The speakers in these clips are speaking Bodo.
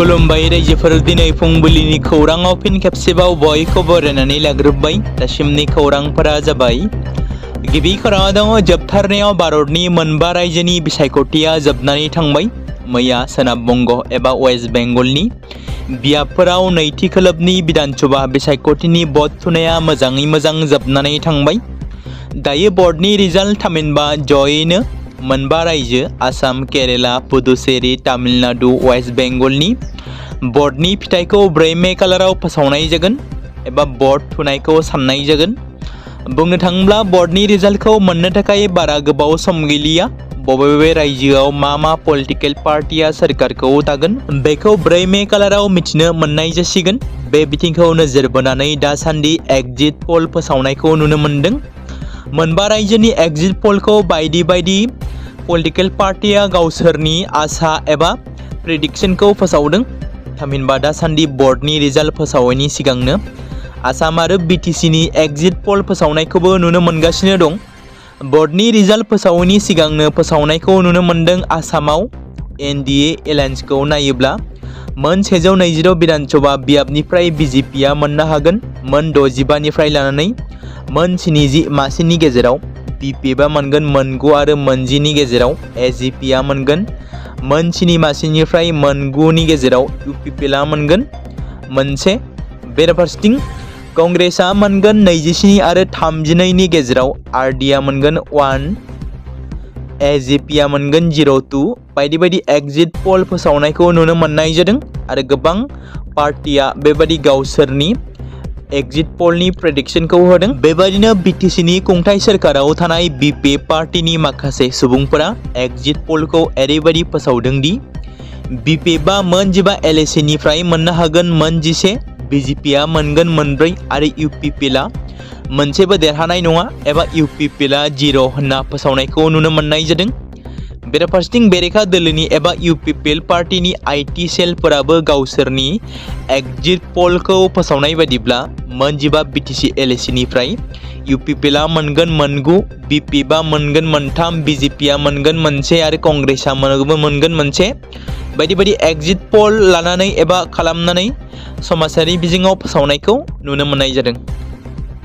खुलुमबाय रायजोफोर दिनै फुंबिलिनि खौराङाव फिन खेबसेबाव बयखौबो बरायनानै लाग्रोबाय। दासिमनि खौरांफोरा जाबाय। गिबि खौराङाव दङ जोबथारनायाव भारतनि मोनबा रायजोनि बिसायख'थिया जोबनानै थांबाय। मैया सोनाब बंग एबा वेस्ट बेंगलनि बियाबफोराव नैथि खोलोबनि बिधानसभा बिसायख'थिनि भट थुनाया मोजाङै मोजां जोबनानै थांबाय। दायो बर्डनि रिजाल्ट थामहिनबा जयैनो मोनबा रायजो आसाम, केरेला, पुडुचेरी, तामिलनाडु, वेस्ट बेंगलनि बर्डनि फिथाइखौ 4 मे खालाराव फोसावनाय जागोन एबा भट थुनायखौ साननाय जागोन। बुंनो थाङोब्ला बर्डनि रिजाल्टखौ मोननो थाखाय बारा गोबाव सम गैलिया। बबे रायजोआव मा पलिटिकल पार्टिया सोरखारखौ दागोन बेखौ 4 मे खालाराव मिथिनो मोननाय जासिगोन। बे बिथिंखौ नोजोर बोनानै दासान्दि एग्जिट पोल फोसावनायखौ नुनो मोनदों। मोनबा रायजोनि एग्जिट पोलखौ बायदि पलिटिकल पार्टिया गावसोरनि आसा एबा प्रेडिक्शनखौ फोसावदों। थामहिनबा दासान्दि बर्डनि रिजाल्ट फोसावैनि सिगांनो आसाम आरो बिटिसिनि एग्जिट पोल फोसावनायखौबो नुनो मोनगासिनो दं। बर्डनि रिजाल्ट फोसावैनि सिगांनो फोसावनायखौ नुनो मोनदों। आसामाव एनडिए एलायन्सखौ नायोब्ला मोन 120 बिधानसभा बियाबनिफ्राय बिजेपिया मोननो हागोन। मोन 65 निफ्राय लानानै मोन 70 मासिनि गेजेराव बिपिएफआ मोनगोन। मोन 9 आरो मोन 10 नि गेजेराव एजिपिआ मोनगोन। मोन 7 मासिनिफ्राय मोन 9 नि गेजेराव इउपिपिएलआ मोनगोन मोनसे। बेराफारसेथिं कंग्रेसआ मोनगोन 27 आरो 32 नि गेजेराव आरडीआ मोनगोन 1, एजिपिआ मोनगोन 02। बायदि एग्जिट पोल फोसावनायखौ नुनो मोननाय जादों आरो गोबां पार्टिया बेबायदि गावसोरनि एग्जिट पोलनि प्रेडिक्शनखौ होदों। बेबायदिनो बिटिसिनि खुंथाय सोरखाराव थानाय बिपिएफ पार्टिनि माखासे सुबुंफोरा एग्जिट पोलखौ ओरैबायदि फोसावदों दि बिपिएफआ मोन 15 एलएसिनिफ्राय मोननो हागोन मोन 11, बिजेपिआ मोनगोन मोन 4 आरो इउपिपिएलआ मोनसेबो देरहानाय नङा एबा इउपिपिएलआ 0 होनना फोसावनायखौ नुनो मोननाय जादों। बेराफारसेथिं बेरेखा दोलोनि एबा इउपिपिएल पार्टिनि आईटी सेलफोराबो गावसोरनि एग्जिट पोलखौ फोसावनाय बायदिब्ला मोन 15 बिटिसि एलएसिनिफ्राय इउपिपिएलआ मोनगोन मोन 9, बिपिएफआ मोनगोन मोन 3, बिजेपिआ मोनगोन मोनसे आरो कंग्रेसआ मोनगोन मोनसे। बायदि एग्जिट पोल लानानै एबा खालामनानै समाजारि बिजोङाव फोसावनायखौ नुनो मोननाय जादों।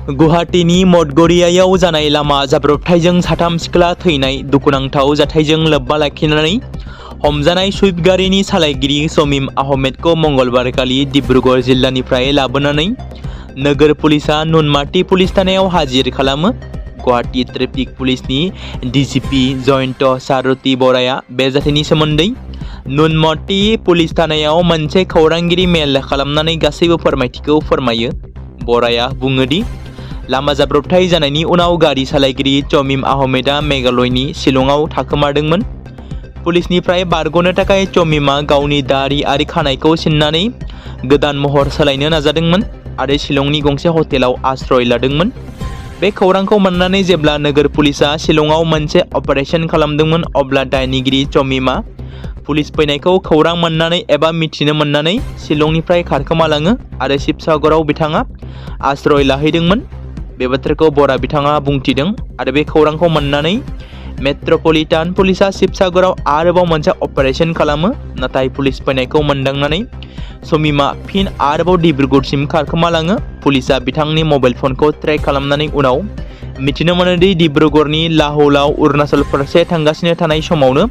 गुवाहाटीनि मदगरियायाव जानाय लामा जाब्रबथायजों 3 सिख्ला थैनाय दुखुनांथाव जाथायजों लोब्बा लाखिनानै हमजानाय सुइफ्ट गारिनि सालायगिरि शमीम आहमेदखौ मंगलबारखालि डिब्रुगड़ जिल्लानिफ्राय लाबोनानै नोगोर पुलिसआ नुनमाटी पुलिस थानायाव हाजिर खालामो। गुवाहाटी ट्रेफिक पुलिसनि डीजीपी जयंत सारथी बराया बे जाथायनि सोमोन्दै नुनमाटी पुलिस थानायाव मोनसे खौरांगिरि मेल खालामनानै गासैबो फोरमायथिखौ फोरमायो। बराया बुङो दि लामा जाब्रबथाय जानायनि उनाव गारि सालायगिरि शमीम आहमेदआ मेघालयनि शिलंआव थाखोमादोंमोन। पुलिसनिफ्राय बारग'नो थाखाय शमीमआ गावनि दारि आरो खानायखौ सिननानै गोदान महर सोलायनो नाजादोंमोन आरो शिलंनि गंसे हटेलाव आश्रय लादोंमोन। बे खौरांखौ मोननानै जेब्ला नोगोर पुलिसआ शिलंआव मोनसे अपारेशन खालामदोंमोन अब्ला दायनिगिरि शमीमआ पुलिस फैनायखौ खौरां मोननानै एबा मिथिनो मोननानै शिलंनिफ्राय खारखोमालाङो आरो शिबसागराव बिथाङा आश्रय लाहैदोंमोन। बे बाथ्राखौ बरा बिथाङा बुंथिदों आरो बे खौरांखौ मोननानै मेट्रपलिटान पुलिसआ शिबसागराव आरोबाव मोनसे अपारेशन खालामो। नाथाय पुलिस फैनायखौ मोनदांनानै शमीमआ फिन आरोबाव डिब्रुगड़सिम खारखोमालाङो। पुलिसआ बिथांनि मबाइल फनखौ ट्रेक खालामनानै उनाव मिथिनो मोनोदि डिब्रुगड़नि लाहौलाव अरुणाचल फारसे थांगासिनो थानाय समावनो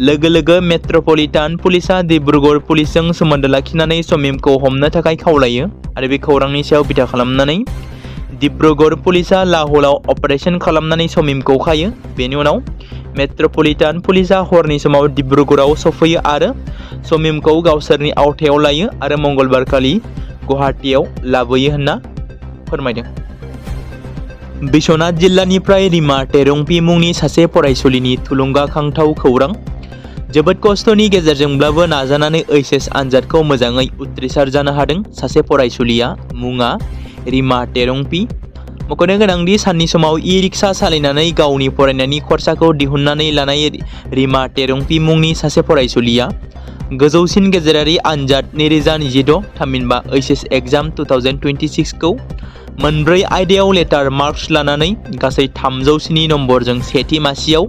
लोगो मेट्रपलिटान पुलिसआ डिब्रुगड़ पुलिसजों सोमोन्दो लाखिनानै शमीमखौ हमनो थाखाय खावलायो आरो बे खौरांनि सायाव बिथा खालामनानै डिब्रुगड़ पुलिसआ लाहौलाव अपारेशन खालामनानै शमीमखौ खायो। बेनि उनाव मेट्रपलिटान पुलिसआ हरनि समाव डिब्रुगड़आव सफैयो आरो शमीमखौ गावसोरनि आवथायाव लायो आरो मंगलबारखालि गुवाहाटीआव लाबोयो होनना फोरमायदों। बिश्वनाथ जिल्लानिफ्राय रिमा टेरंपि मुंनि सासे फरायसुलिनि थुलुंगाखांथाव खौरां। जोबोद खस्थ'नि गेजेरजोंब्लाबो नाजानानै एचएस आनजादखौ मोजाङै उथ्रिसार जानो हादों सासे फरायसुलिया। मुङा रिमा टेरंपि। मख'नो गोनांदि साननि समाव इ-रिक्सा सालायनानै गावनि फरायनायनि खरसाखौ दिहुननानै लानाय रिमा टेरंपि मुंनि सासे फरायसुलिया गोजौसिन गेजेरारि आनजाद 2026 थामहिनबा एचएस एग्जाम 2026 खौ मोनब्रै आयदायाव लेटार मार्क्स लानानै गासै 300 नम्बरजों सेथि मासियाव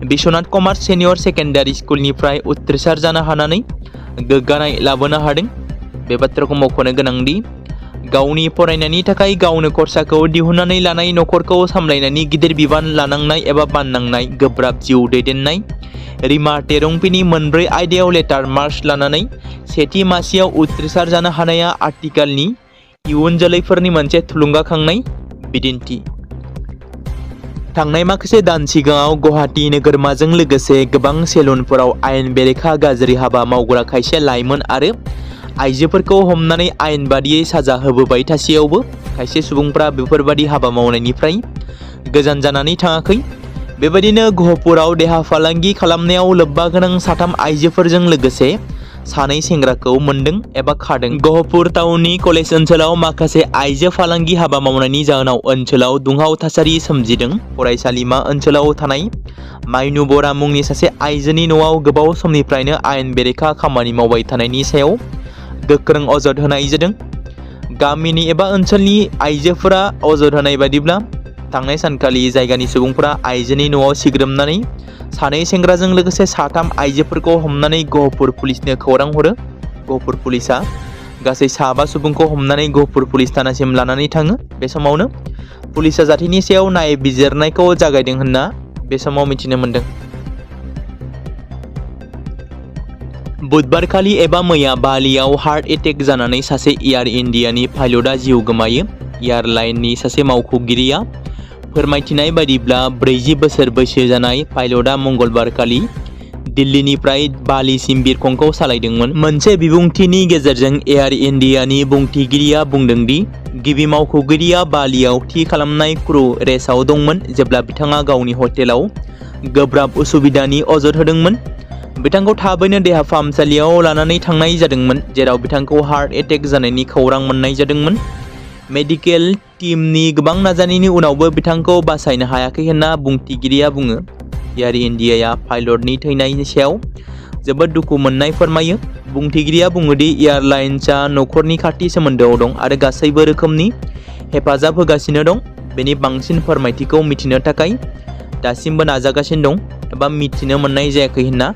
बिश्वनाथ कमार्स सेनियर सेकेन्डारि स्कुलनिफ्राय उथ्रिसार जानो हानानै गोग्गानाय लाबोनो हादों। बे बाथ्राखौ मख'नो गोनांदि गावनि फरायनायनि थाखाय गावनो खरसाखौ दिहुननानै लानाय, नखरखौ सामलायनायनि गिदिर बिबान लानांनाय एबा बाननांनाय, गोब्राब जिउ दैदेननाय रिमा टेरंपिनि मोनब्रै आयदायाव लेटार मार्च लानानै सेथि मासियाव उथ्रिसार जानो हानाया आथिखालनि इयुन जोलैफोरनि मोनसे थुलुंगाखांनाय बिदिन्थि। थांनाय माखासे दान सिगाङाव गुवाहाटी नोगोरमाजों लोगोसे गोबां सेलुनफोराव आयेन बेरेखा गाज्रि हाबा मावग्रा खायसे लाइमोन आरो आइजोफोरखौ हमनानै आयेन बादियै साजा होबोबाय थासेयावबो खायसे सुबुंफ्रा बेफोरबादि हाबा मावनायनिफ्राय गोजान जानानै थाङाखै। बेबायदिनो गहपुराव देहा फालांगि खालामनायाव लोब्बा गोनां 3 आइजोफोरजों लोगोसे 2 सेंग्राखौ मोनदों एबा खादों। गहपुर टाउननि कलेज ओनसोलाव माखासे आइजो फालांगि हाबा मावनायनि जाहोनाव ओनसोलाव दुंहाव थासारि सोमजिदों। फरायसालिमा ओनसोलाव थानाय माइनु बरा मुंनि सासे आइजोनि न'आव गोबाव समनिफ्रायनो आयेन बेरेखा खामानि मावबाय थानायनि सायाव गोख्रों अजद होनाय जादों। गामिनि एबा ओनसोलनि आइजोफोरा अजद होनाय बादिब्ला थांनाय सानखालि जायगानि सुबुंफोरा आइजोनि न'आव सिग्रोमनानै 2 सेंग्राजों लोगोसे 3 आइजोफोरखौ हमनानै गहपुर पुलिसनो खौरां हरो। गहपुर पुलिसा गासै 5 सुबुंखौ हमनानै गहपुर पुलिस थानासिम लानानै थाङो। बे समावनो पुलिसा जाथायनि सायाव नायबिजिरनायखौ जागायदों होनना बे समाव मिथिनो मोन्दों। बुधबारखालि एबा मैया बालियाव हार्ट एटेक जानानै सासे एयार इन्डियानि पाइलटआ जिउ गोमायो। एयारलाइननि सासे मावख'गिरिया फोरमायथिनाय बायदिब्ला 40 बोसोर बैसो जानाय पाइलटआ मंगलबारखालि दिल्लीनिफ्राय बालिसिम बिरखंखौ सालायदोंमोन। मोनसे बिबुंथिनि गेजेरजों एयार इन्डियानि बुंथिगिरिया बुंदों दि गिबि मावख'गिरिया बालियाव थि खालामनाय क्रू रेसआव दंमोन जेब्ला बिथाङा गावनि हटेलाव गोब्राब उसुबिदानि अजद होदोंमोन। बिथांखौ थाबैनो देहा फाहामसालियाव लानानै थांनाय जादोंमोन, जेराव बिथांखौ हार्ट एटेक जानायनि खौरां मोननाय जादोंमोन। मेडिकेल टीमनि गोबां नाजानायनि उनावबो बिथांखौ बासायनो हायाखै होनना बुंथिगिरिया बुङो। एयार इन्डियाया पाइलटनि थैनायनि सायाव जोबोद दुखु मोननाय फोरमायो। बुंथिगिरिया बुङोदि एयारलाइन्सआ नखरनि खाथि सोमोन्दोआव दं आरो गासैबो रोखोमनि हेफाजाब होगासिनो दं। बेनि बांसिन फोरमायथिखौ मिथिनो थाखाय दासिमबो नाजागासिनो दं एबा मिथिनो मोननाय जायाखै होनना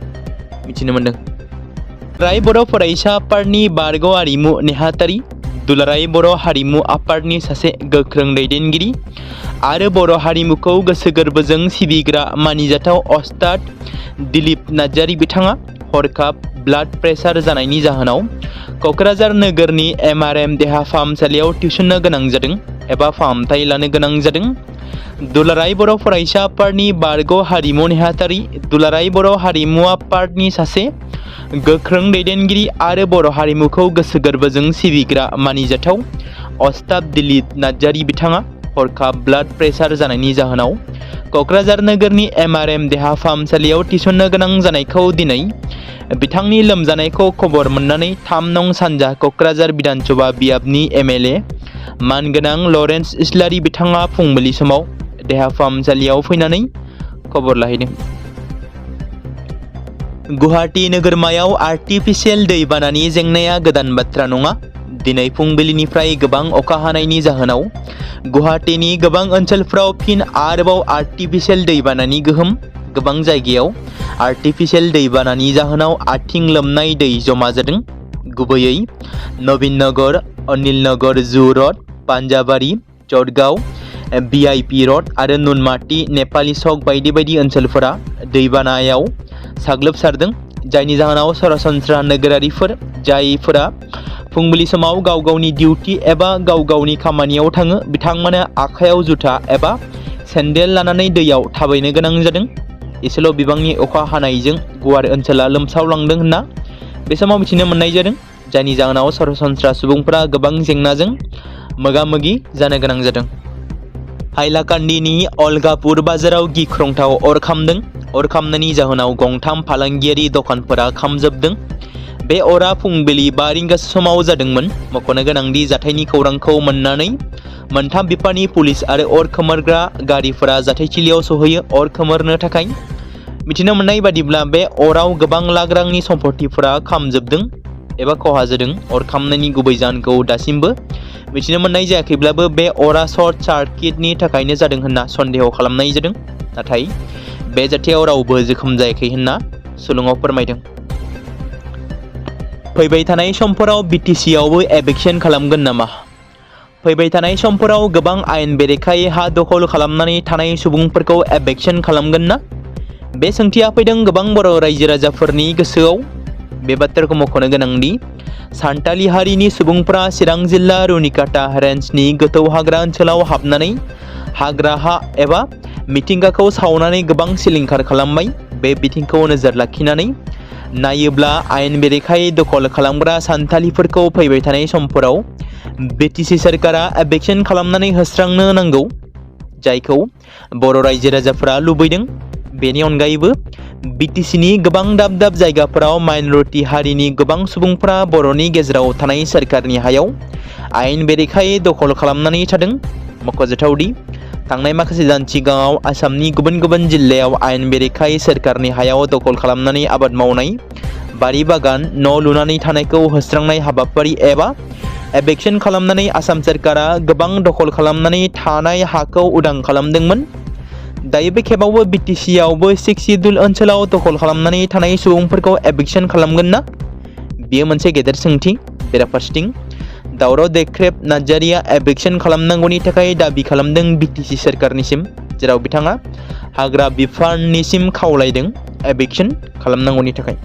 मिथिनो मोन्दों। दुलाराय बर' फरायसा आफादनि बारग' आरिमु नेहाथारि, दुलाराय बर' हारिमु आफादनि सासे गोख्रों दैदेनगिरि आरो बर' हारिमुखौ गोसो गोरबोजों सिबिग्रा मानिजाथाव अस्ताद दिलीप नार्जारी बिथाङा हरखाब ब्लाड प्रेसार जानायनि जाहोनाव क'क्राझार नोगोरनि MRM देहा फाहामसालियाव थिसननो गोनां जादों एबा फाहामथाय लानो गोनां जादों। दुलाराय बर' फरायसा आफादनि बारग' हारिमु नेहाथारि, दुलाराय बर' हारिमु आफादनि सासे गोख्रों दैदेनगिरि आरो बर' हारिमुखौ गोसो गोरबोजों सिबिग्रा मानिजाथाव अस्ताद दिलीप नार्जारी बिथाङा हरखाब ब्लाड प्रेसार जानायनि जाहोनाव क'क्राझार नोगोरनि MRM देहा फाहामसालियाव थिसननो गोनां जानायखौ दिनै बिथांनि लोमजानायखौ खबर मोननानै 3 नं सानजा क'क्राझार बिधानसभा बियाबनि MLA मानगोनां लरेन्स इस्लारि बिथाङा फुंबिलि समाव देहा फाहामसालियाव फैनानै खबर लाहैदों। गुवाहाटी नोगोरमायाव आर्टिफिशियेल दैबानानि जेंनाया गोदान बाथ्रा नङा। दिनै फुंबिलिनिफ्राय गोबां अखा हानायनि जाहोनाव गुवाहाटीनि गोबां ओनसोलफ्राव फिन आरोबाव आर्टिफिशियेल दैबानानि गोहोम। गोबां जायगायाव आर्टिफिशियेल दैबानानि जाहोनाव आथिं लोमनाय दै जमा जादों। गुबैयै नवीन नगर, अनिल नगर जु रड, पान्जाबारि, चटगांव, VIP रड आरो नुनमाटी, नेपाली चक बायदि बायदि ओनसोलफोरा दैबानायाव साग्लोबसारदों, जायनि जाहोनाव सरासनस्रा नोगोरारिफोर जायफोरा फुंबिलि समाव गाव गावनि डिउटी एबा गाव गावनि खामानियाव थाङो, बिथांमोना आखायाव जुथा एबा सेन्देल लानानै दैयाव थाबायनो गोनां जादों। एसेल' बिबांनि अखा हानायजों गुवार ओनसोला लोमसावलांदों होनना बे समाव मिथिनो मोननाय जादों, जायनि जाहोनाव सरासनस्रा सुबुंफोरा गोबां जेंनाजों मोगा मोगि जानो गोनां जादों। हाइलाकान्दिनि अलगापुर बाजाराव गिख्रंथाव अर खामदों। अर खामनायनि जाहोनाव गंथाम फालांगियारि दखानफोरा खामजोबदों। बे अरा फुंबिलि 5 रिंगासो समाव जादोंमोन। मख'नो गोनांदि जाथायनि खौरांखौ मोननानै 3 बिफाननि पुलिस आरो अर खोमोरग्रा गारिफोरा जाथायथिलियाव सहैयो अर खोमोरनो थाखाय। मिथिनो मोननाय बादिब्ला बे अराव गोबां लाख रांनि सम्पथिफोरा खामजोबदों एबा खहा जादों। अर खामनायनि गुबै जाहोनखौ दासिमबो मिथिनो मोननाय जायाखैब्लाबो बे अरा सर्ट सार्किटनि थाखायनो जादों होनना सन्देह खालामनाय जादों। नाथाय बे जाथायाव रावबो जोखोम जायाखै होनना सुलुङाव फोरमायदों। फैबाय थानाय समफोराव BTC आवबो एभिक्सन खालामगोन नामा? फैबाय थानाय समफोराव गोबां आयेन बेरेखायै हा दखल खालामनानै थानाय सुबुंफोरखौ एभिक्सन खालामगोन ना? बे सोंथिया फैदों गोबां बर' रायजो राजाफोरनि गोसोआव। बे बाथ्राखौ मख'नो गोनांदि सान्थालि हारिनि सुबुंफोरा चिरां जिल्ला रुनिकाटा रेन्जनि गोथौ हाग्रा ओनसोलाव हाबनानै हाग्रा हा एबा मिथिंगाखौ सावनानै गोबां सिलिंखार खालामबाय। बे बिथिंखौ नोजोर लाखिनानै नायोब्ला आयेन बेरेखायै दखल खालामग्रा सान्थालिफोरखौ फैबाय थानाय समफोराव BTC सरकारा एभिक्सन खालामनानै होस्रांनो नांगौ, जायखौ बर' रायजो राजाफोरा लुबैदों। बेनि अनगायैबो BTCनि गोबां दाब दाब जायगाफोराव माइनरिटि हारिनि गोबां सुबुंफोरा बर'नि गेजेराव थानाय सोरखारनि हायाव आयेन बेरेखायै दखल खालामनानै थादों। मख'जाथावदि थांनाय माखासे दान सिगाङाव आसामनि गुबुन गुबुन जिल्लायाव आयेन बेरेखायै सोरखारनि हायाव दखल खालामनानै आबाद मावनाय, बारि बागान, न' लुनानै थानायखौ होस्रांनाय हाबाफारि एबा एभिक्सन खालामनानै आसाम सोरखारा गोबां दखल खालामनानै थानाय हाखौ उदां खालामदोंमोन। दायो बे खेबावबो BTC आवबो 6 सिडुल ओनसोलाव दखल खालामनानै थानाय सुबुंफोरखौ एभिक्सन खालामगोन ना? बेयो मोनसे गेदेर सोंथि। बेराफारसेथिं दावराव देख्रेब नार्जारिया एभिक्सन खालामनांगौनि थाखाय दाबि खालामदों BTC सोरखारनिसिम, जेराव बिथाङा हाग्रा बिफाननिसिम खावलायदों एभिक्सन खालामनांगौनि थाखाय।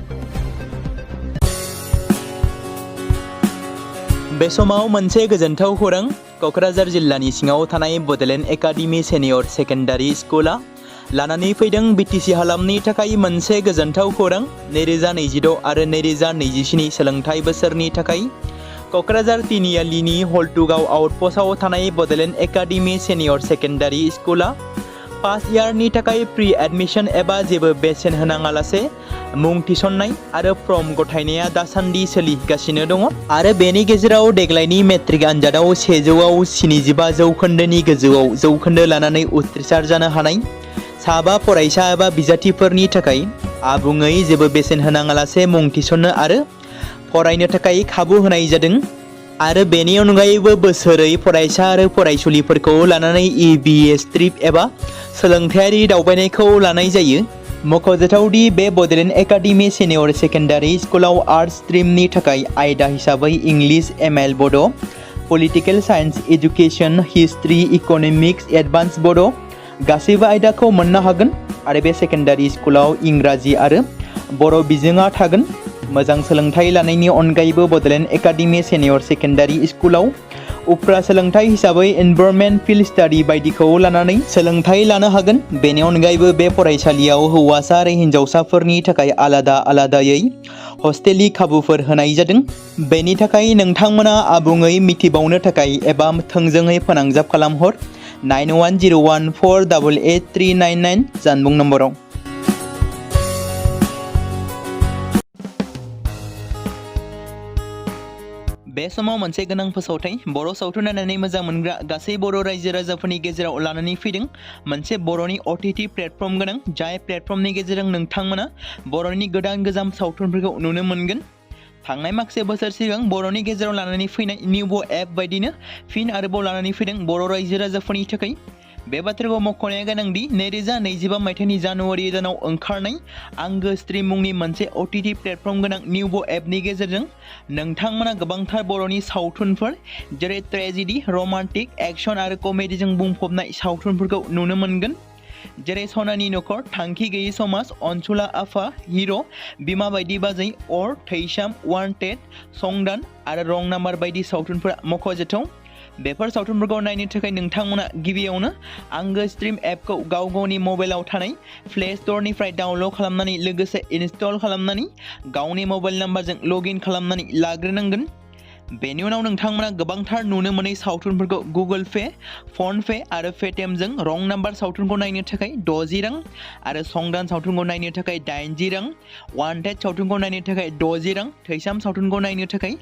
बे समाव मोनसे गोजोनथाव खौरां। क'क्राझार जिल्लानि सिङाव थानाय बड'लेण्ड एकाडेमि सेनियर सेकेन्डारि स्कुला लानानै फैदों BTC हालामनि थाखाय मोनसे गोजोनथाव खौरां। 2026 आरो 2027 सोलोंथाइ बोसोरनि थाखाय क'क्राझार तिनिआलिनि हल्टुगाव आउटपस्टआव थानाय बड'लेण्ड एकाडेमि सेनियर सेकेन्डारि स्कुला फार्स्ट इयारनि थाखाय प्रि एडमिशन एबा जेबो बेसेन होनाङालासे मुं थिसननाय आरो फर्म गथायनाया दासान्दि सोलिगासिनो दङ। आरो बेनि गेजेराव देग्लायनि मेट्रिक आनजादाव 100आव 75 जौखोन्दोनि गोजौआव जौखोन्दो लानानै उथ्रिसार जानो हानाय साबा फरायसा एबा बिजाथिफोरनि थाखाय आबुङै जेबो बेसेन होनाङालासे मुं थिसननो आरो फरायनो थाखाय खाबु होनाय जादों। आरो बेनि अनगायैबो बोसोरै फरायसा आरो फरायसुलिफोरखौ लानानै EBS ट्रिप एबा सोलोंथायारि दावबायनायखौ लानाय जायो। मख'जाथावदि बे बड'लेण्ड एकाडेमि सेनियर सेकेन्डारि स्कुलाव आर्ट्स स्ट्रिमनि थाखाय आयदा हिसाबै इंलिश, ML बड', political science, education, history, economics, advance बड' गासैबो आयदाखौ मोननो हागोन। आरो बे सेकेन्डारि स्कुलाव इंराजि आरो बर' बिजोङा थागोन। मोजां सोलोंथाइ लानायनि अनगायैबो बड'लेण्ड एकाडेमि सेनियर सेकेन्डारि स्कुलाव उफ्रा सोलोंथाइ हिसाबै एनभायरनमेन्ट, फिल्ड स्टाडि बायदिखौ लानानै सोलोंथाइ लानो हागोन। बेनि अनगायैबो बे फरायसालियाव हौवासा आरो हिन्जावसाफोरनि थाखाय आलादा आलादायै हस्टेलनि खाबुफोर होनाय जादों। बेनि थाखाय नोंथांमोना आबुङै मिथिबावनो थाखाय एबा थोंजोङै फोनांजाब खालामहर 9101488399 जानबुं नम्बराव। बे समाव मोनसे गोनां फोसावथाय बर' सावथुन नायनानै मोजां मोनग्रा गासै बर' रायजो राजाफोरनि गेजेराव लानानै फैदों मोनसे बर'नि OTT प्लेटफर्म गोनां, जाय प्लेटफर्मनि गेजेरजों नोंथांमोना बर'नि गोदान गोजाम सावथुनफोरखौ नुनो मोनगोन। थांनाय माखासे बोसोर सिगां बर'नि गेजेराव लानानै फैनाय निउबो एप बायदिनो फिन आरोबाव लानानै फैदों बर' रायजो राजाफोरनि थाखाय। बे बाथ्राखौ मख'नाया गोनांदि 2025 मायथाइनि जानुवारि दानाव ओंखारनाय आंगो स्ट्रिम मुंनि मोनसे OTT प्लेटफर्म गोनां निउबो एपनि गेजेरजों नोंथांमोना गोबांथार बर'नि सावथुनफोर जेरै ट्रेजेडि, रमान्टिक, एक्सन आरो कमेडिजों बुंफबनाय सावथुनफोरखौ नुनो मोनगोन। जेरै सनानि नखर, थांखि गैयै समाज, अनसुला आफा, हिर', बिमा बायदि बाजै, अर, थैसाम, वान्टेड, संदान आरो रं नाम्बार बायदि सावथुनफोरा मख'जाथाव। बेफोर सावथुनफोरखौ नायनो थाखाय नोंथांमोना गिबियावनो आंगो स्ट्रिम एपखौ गाव गावनि मबाइलाव थानाय प्ले स्ट'रनिफ्राय डाउनल'ड खालामनानै लोगोसे इनस्टल खालामनानै गावनि मबाइल नाम्बारजों लगइन खालामनानै लाग्रोनांगोन। बेनि उनाव नोंथांमोना गोबांथार नुनो मोनै सावथुनफोरखौ गुगोल पे, फन पे आरो पेटिएमजों रं नाम्बार सावथुनखौ नायनो थाखाय 60 रां आरो संदान सावथुनखौ नायनो थाखाय 80 रां, वान्टेड सावथुनखौ नायनो थाखाय 60 रां, थैसाम सावथुनखौ नायनो थाखाय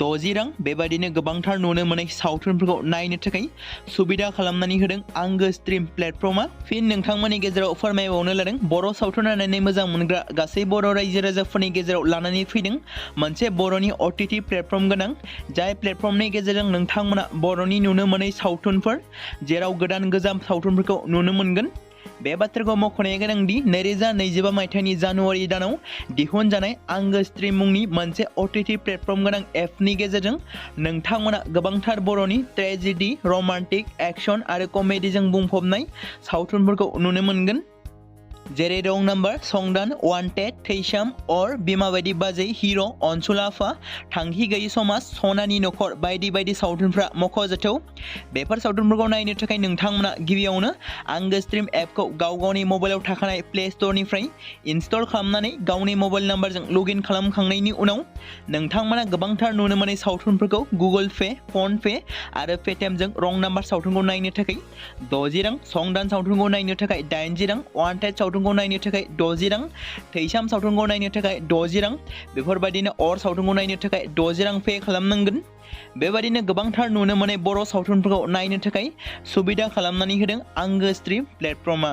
60 रां बेबायदिनो गोबांथार नुनो मोनै सावथुनफोरखौ नायनो थाखाय सुबिदा खालामनानै होदों आंगो स्ट्रिम प्लेटफर्मा। फिन नोंथांमोननि गेजेराव फोरमायबावनो लादों बर' सावथुन नायनानै मोजां मोनग्रा गासै बर' रायजो राजाफोरनि गेजेराव लानानै फैदों मोनसे बर'नि OTT प्लेटफर्म गोनां, जाय प्लेटफर्मनि गेजेरजों नोंथांमोना बर'नि नुनो मोनै सावथुनफोर जेराव गोदान गोजाम सावथुनफोरखौ नुनो मोनगोन। बे बाथ्राखौ मख'नाया गोनांदि 2025 मायथाइनि जानुवारि दानाव दिहुनजानाय आंगो स्ट्रीम मुंनि मोनसे OTT प्लेटफर्म गोनां एपनि गेजेरजों नोंथांमोना गोबांथार बर'नि ट्रेजेडी, रमान्टिक, एक्शन आरो कमेडीजों बुंफबनाय सावथुनफोरखौ नुनो मोनगोन। जेरै रं नाम्बार, संदान, वान्टेड, थैसाम, अर, बिमा बायदि बाजै, हिर', अनसुला आफा, थांखि गैयि समाज, सनानि नखर बायदि बायदि सावथुनफ्रा मख'जाथाव। बेफोर सावथुनफोरखौ नायनो थाखाय नोंथांमोना गिबियावनो आंगो स्ट्रीम एपखौ गावनि मबाइलाव थाखानाय प्ले स्ट'रनिफ्राय इनस्टल खालामनानै गावनि मबाइल नाम्बारजों लगइन खालामखांनायनि उनाव नोंथांमोना गोबांथार नुनो मोननाय सावथुनफोरखौ गुगोल पे, फन पे आरो पेटिएमजों रं नाम्बार सावथुनखौ नायनो थाखाय 60 रां, संदान सावथुनखौ नायनो थाखाय 80 रां, वान्टेड सावथुनखौ नायनो थाखाय 60 रां, थैसाम सावथुनखौ नायनो थाखाय 60 रां, बेफोरबायदिनो अर सावथुनखौ नायनो थाखाय 60 रां पे खालामनांगोन। बेबायदिनो गोबांथार नुनो मोननाय बर' सावथुनफोरखौ नायनो थाखाय सुबिदा खालामनानै होदों आंगो स्ट्रीम प्लेटफर्मआ।